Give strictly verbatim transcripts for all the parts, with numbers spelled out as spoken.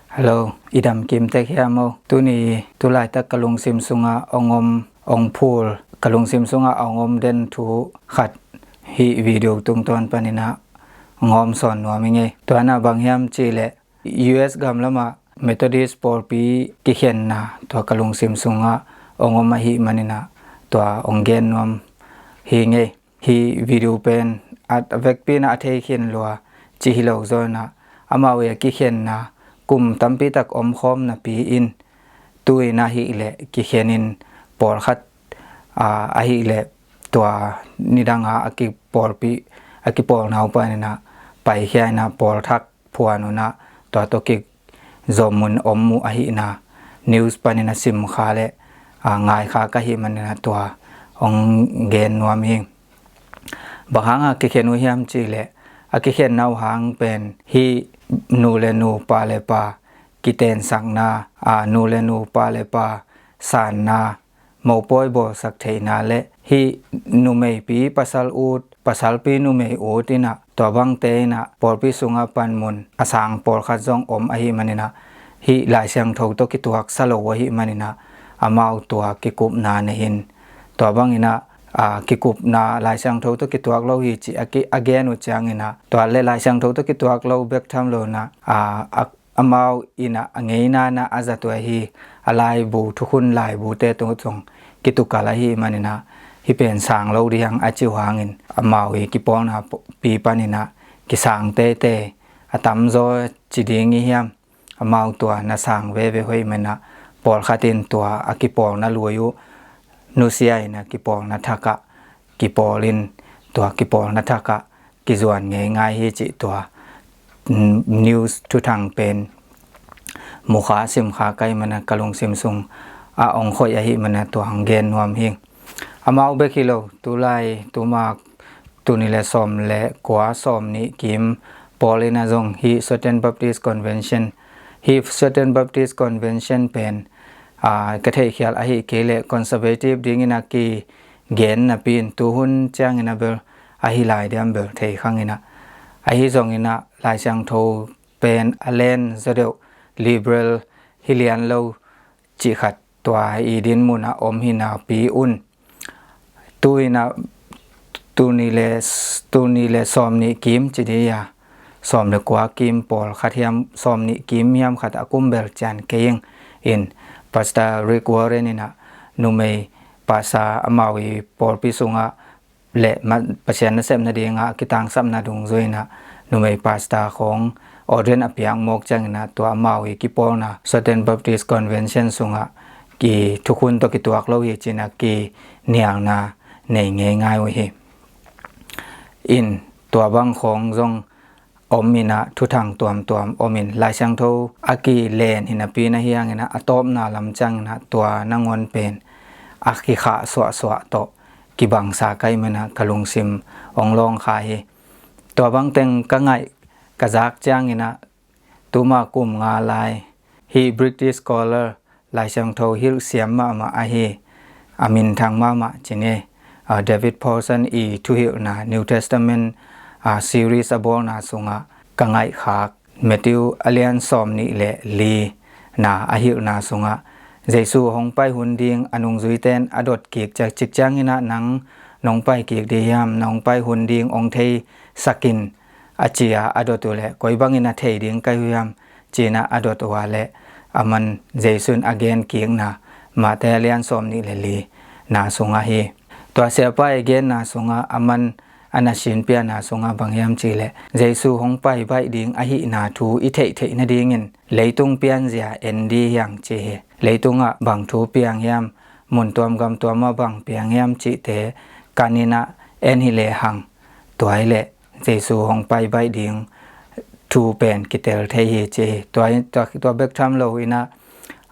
Hello, i dam kim tek hiam aw? Tuni tulaitak ka lungsim sungah ong om, ong phul, ka lungsim sungah ong om den thu khat hih video tungtawn paninah ong om sawn nuam ing ei. Tua na bang hiam cihleh, U S gam lamah Methodist pawlpi kikhenna tua ka lungsim sungah ong om ahih maninah tua ong gen nuam hi ing ei. Hih video pen a vekpi inah a thei khin lua ci hi lo zaw inah, amau i a kikhenna kum tampi tak omkhawm napi in, tu in ahih leh kikhen in pawlkhat, a, ahih leh tua nidanga a kipawlpi, a kipawlna uh paninah paikhia inah pawlthak phuan unah tua tawh kizom un om uh ahihna news panin a simkha le, a, ngaikha ka hih maninah tua ong gen nuam hi. Bang hanga kikhen uh hiam cihleh, a kikhenna uh hang pen hih nu le nu, pa le pa kitensakna, a, nu le nu, pa le pa sanna, mopawi bawlsak theihna le hih numeipi pasal ut, pasalpi numei ut inah tua bangte inah pawlpi sungah panmun a sang pawlkhat zong om ahih maninah, hih Lai Siangtho tawh kituaksa lo ahih maninah amau tua kikupna nei in. Tua banginah, a, kikupna Lai Siangtho tawh kituak lo hi cih a ki, a gen uh cianginah, tua le Lai Siangtho tawh kituak lo bek tham lo inah, a, a amau inah a ngeina inah a zat uh ahi a laibu, thukhun laibute tungah zong kitukal ahih maninah hih pen sang lo ding a ci uh hangin amau i kipawlna pi paninah kisang teitei a tamzaw ci ding i hiam? Amau tua na sang veve hoih maninah pawlkhat in tua a kipawlna lui uh nusia inah kipawlna thakah kipawl in, tua kipawlna thakah kizuan ngeingai hi cih tua, mm, news thuthang pen mukha simkha ka hih maninah ka lungsim sung a ong khoih ahih maninah tua ong gen nuam hi. Amau bek hi lo, tulai tumak tuni le sawm le kua, sawm nih kim pawl inah zong hih Southern Baptist Convention, hih Southern Baptist Convention pen, a, ka theihkhial ahih kei leh conservative dinginah ki gen napi in tuhun cianginah bel ahi lai diam bel thei khanginah, ahi zonginah Lai Siangtho pen a len zaw deuh, liberal hi lian lo cih khat tua i dinmun ah om hi napi un, tu inah tuni le, tuni le sawm nih kim ci dih a, sawm le kua kim pawlkhat hiam, sawm nih kim hiam khat a kum bel cian kei ing in, Pastor Rick Warren inah numei pastor amau i pawlpi sungah le ma-, Pasian nasep nadingah a kitangsapna dungzui inah numei pastor khawng ordain a piak mawk cianginah tua amau i kipawlna Southern Baptist Convention sungah ki thukhun tawh kituak lo hi cinah kinialna nei ngeingai uh hi. In tua bang khawng zong om inah thuthang tuamtuam om in Lai Siangtho a kilen hi napi na hianginah a tawpna lam cianginah tua nangawn pen a kikhah suahsuah tawh kibangsa ka hih maninah ka lungsim ong lawngkha hi. Tua bangteng ka ngaih ka zak cianginah tuma kum nga lai hih British scholar, Lai Siangtho hilhsiam mahmah ahi, a minthang mahmah ci ni, a, David Pawson i thuhilhna New Testament, a, series a bawlna sungah ka ngaihkhak Matthew a lian sawm nih le li na a hilhna sungah Jesu hong pai hun ding a nungzuite in a dot kik ciang, cik cianginah nang nong pai kik dih hiam, nong pai hun ding ong theisak in a ci a, a dot uh leh koi bangin a thei ding ka hi uh hiam cinah a dot uh a leh aman Jesu in a gen kikna Matthai a lian sawm nih le li na sungah hi. Tua siapa i genna sungah aman a na sinpiana sungah bang hiam cihleh Jesu hong pai baih ding ahihna thu i theih theih nadingin leitung pianzia en dih hiang ci hi. Leitungah bang thu piang hiam, mun tuam gam tuamah bang piang hiam cihte kaninah en hi lehang tua hi leh Jesu hong pai baih ding thu pen kitel thei hi ci hi. Tua, tua, tua bek tham lo inah,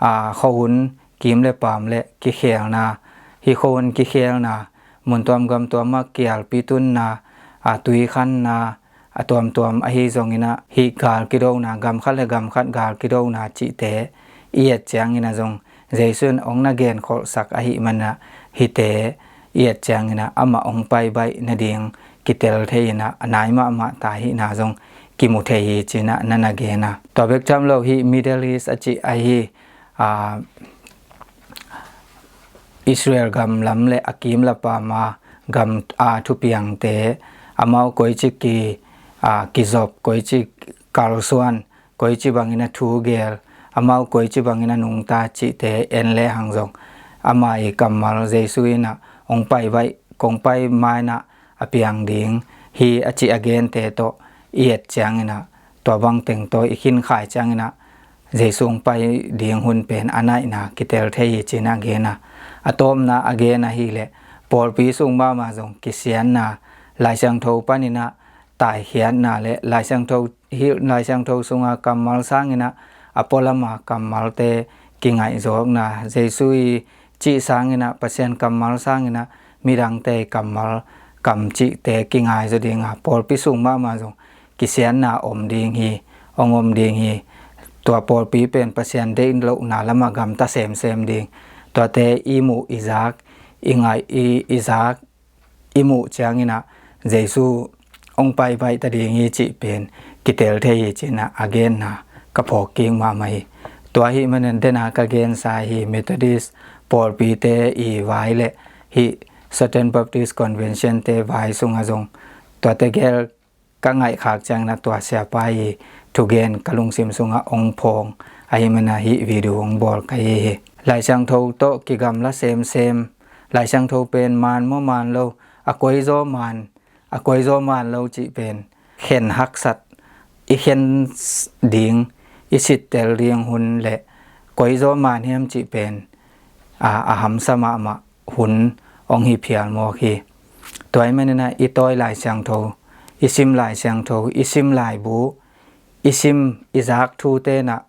a, khuahun kim le paam le kikhelna, hih khuahun kikhelna, mun tuam gam tuamah kialpi tunna, a, tui khanna, a tuamtuam ahi zonginah hih gal kidona, gam khat le gam khat gal kidona cihte i et cianginah zong Jesu in ong na genkholhsak ahih maninah hihte i et cianginah amah ong pai baih nading kitel thei inah a nai mahmah ta hihna zong kimu thei hi ci-in ah na na gen a. Tua bek tham lo hih Middle East a cih ahi, a, Israel gam lam le a kim lapam a gam a thupiangte, amau koici ki, a, kizop, koici kalsuan, koici bangin a thugel, amau koici bangin a nungta cihte en lehang zong, ama' kammal Jesu in ah hong pai baih, kong pai ma-in ah a piang ding hi a cih a gente tawh i et ciangin ah, tua bang teng tawh i khinkhai ciangin ah, Jesu hong pai ding hun pen a naihna kitel thei hi ci-in a gen a. A tawpna a gen ahih leh, pawlpi sung mahmah zong kisiatna, Lai Siangtho panin ah taikhiatna le Lai Siangtho, hih Lai Siangtho sunga kammal sangin ah a pualam a kammalte kingaihzawkna, Jesu i cih sangin ah, Pasian kammal sangin ah midangte kammal, kam cihte kingai zaw ding a, pawlpi sung mahmah zong kisiatna om ding hi, hong om ding hi. Tua pawlpi pen Pasian deih lohna lamah gamta semsem ding. Tuate i muh i zak, i ngaih, i, i zak, i muh ciangin ah Jesu hong pai baih ta ding hi cih pen kitel thei hi ci-in ah a genna ka phawk kik mahmah hi. Tua ahih manin den a ka gensa hi, Methodist pawlpite i vai le hih Southern Baptist Convention-te vai sungah zong tuate gel ka ngaihkhak ciangin ah tua siapa i thugen ka lungsim sungah hong phawng ahih manin ah hih video hong bawl ka hi hi. Lai Siangtho tawh kigamla semsem, Lai Siangtho pen maan maw maan lo, a koizaw maan, a koizaw maan lo cih pen khen haksat, i khen ding, i sittel ding hun le koizaw maan hiam cih pen, a, a hamsa mahmah hun hong hi phial mawk hi. Tua ahih manin ah i tawi Lai Siangtho, i sim Lai Siangtho, i sim laibu, i sim i zak thute in ah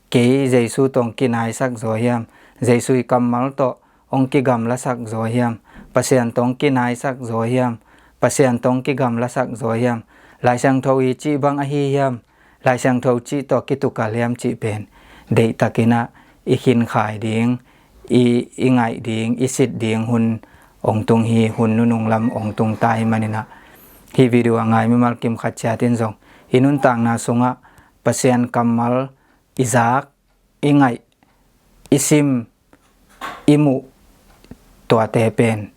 kei Jesu tawh hong kinaisak zaw hiam, Jesu i kammal tawh hong kigamlasak zaw hiam, Pasian tawh hong kinaisak zaw hiam, Pasian tawh hong kigamlasak zaw hiam, Lai Siangtho i cih bang ahi hiam, Lai Siangtho cih tawh kitukal hiam cih pen deihtakin ah i khinkhai ding, i, i ngaih ding, i sit ding hun hong tung hi, hun nunung lam hong tung ta ahih manin ah, hih video a ngai mimal kim khat ciat in zong i nuntakna sungah Pasian kammal i zak, i ngaih, i sim, i muh, tuate pen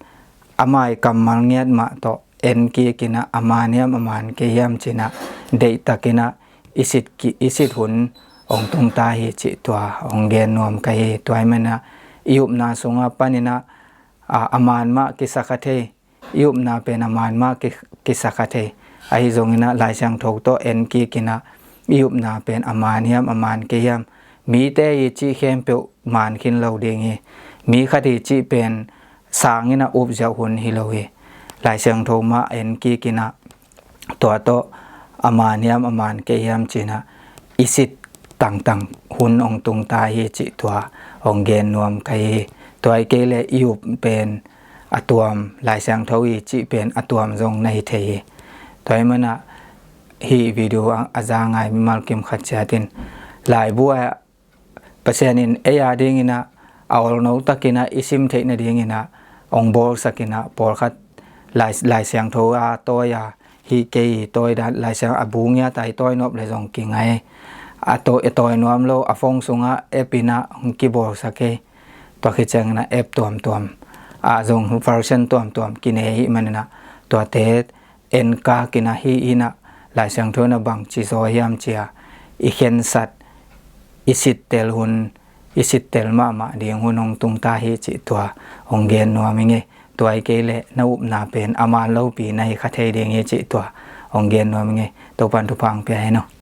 ama' kammal ngiat mah tawh en kikin ah, a maan hiam a maan kei hiam ci-in ah deihtakin ah i sit ki, i sit hun hong tung ta hi cih tua hong gen nuam ka hi. Tua ahih manin ah i upna sungah panin ah, a, a maan mah kisa kha thei, i upna pen a maan mah ki, kisa kha thei. Ahi zongin ah Lai Siangtho tawh en kikin ah i upna pen a maan hiam a maan kei hiam, mite i cih khempeuh maan khin lo ding hi. Mi khat i cih pen sangin ah upziau hun hi lo hi. Lai Siangtho mah en kikin ah tua tawh a maan hiam a maan kei hiam ci-in ah i sit tangtang hun hong tung ta hi cih tua hong gen nuam ka hi. Tua ahih kei leh i up pen a tuam, Lai Siangtho i cih pen a tuam zong na hi thei hi. Tua ahih manin ah hih video a, a za ngai mimal kim khat ciat in, laibu ah Pasian in ei a dingin ah a olno takin ah i sim theih nadingin ah hong bawlsakin ah, pawlkhat Lai, Lai Siangtho a tawi a, hih kei i tawi dan, Lai Siang a bu ngiat a i tawi nop leh zong kingai. A tawi, a tawi nuam lo, a phone sungah app in ah hong kibawlsak hi. Tua khit ciangin ah app tuamtuam ah zong version tuamtuam kinei ahih manin ah tuate en kakin ah hih in ah Lai Siangtho in ah bangci zaw hiam ci-a i khensat, i sittel hun, i sittel mahmah ding hun hong tung ta hi cih tua hong gen nuam ing e. Tua ahih kei leh na upna pen a maan lopi na hi kha thei ding hi cih tua hong gen nuam ing e. Topa'n thupha hong pia hen aw.